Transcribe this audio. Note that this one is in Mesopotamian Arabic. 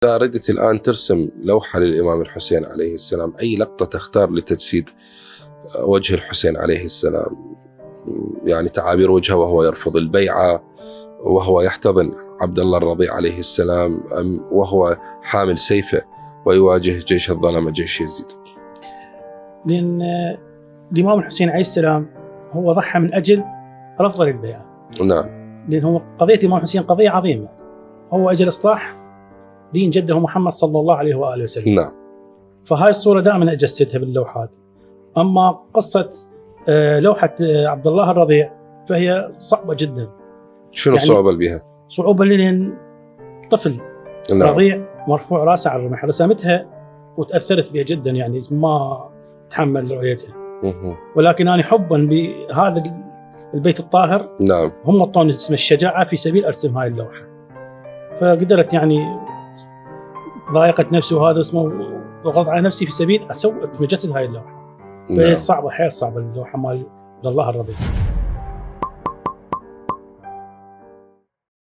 إذا أردت الآن ترسم لوحة للإمام الحسين عليه السلام، أي لقطة تختار لتجسيد وجه الحسين عليه السلام؟ يعني تعابير وجهه وهو يرفض البيعة، وهو يحتضن عبد الله الرضيع عليه السلام، أم وهو حامل سيفه ويواجه جيش الظلمة جيش يزيد؟ لأن الإمام الحسين عليه السلام هو ضحى من أجل رفض البيعة. نعم. لأن هو قضية الإمام الحسين قضية عظيمة، هو أجل إصلاح دين جده محمد صلى الله عليه وآله وسلم. نعم. فهاي الصورة دائما أجسدها باللوحات. أما قصة لوحة عبد الله الرضيع فهي صعبة جدا. شنو يعني الصعوبة اللي بها؟ صعوبة لأن طفل نعم. رضيع مرفوع راسه على الرمح، رسمتها وتأثرت بها جدا، يعني ما تحمل رؤيتها. ولكن أنا حبا بهذا البيت الطاهر، نعم، هم أعطوني اسم الشجاعة في سبيل أرسم هاي اللوحة. فقدرت يعني ضايقت نفسي وهذا اسمه، ضغطت على نفسي في سبيل أسوي مجسد هاي اللوحة. فهي صعبة، حيل صعبة اللوحة مال عبد الله الرضيع.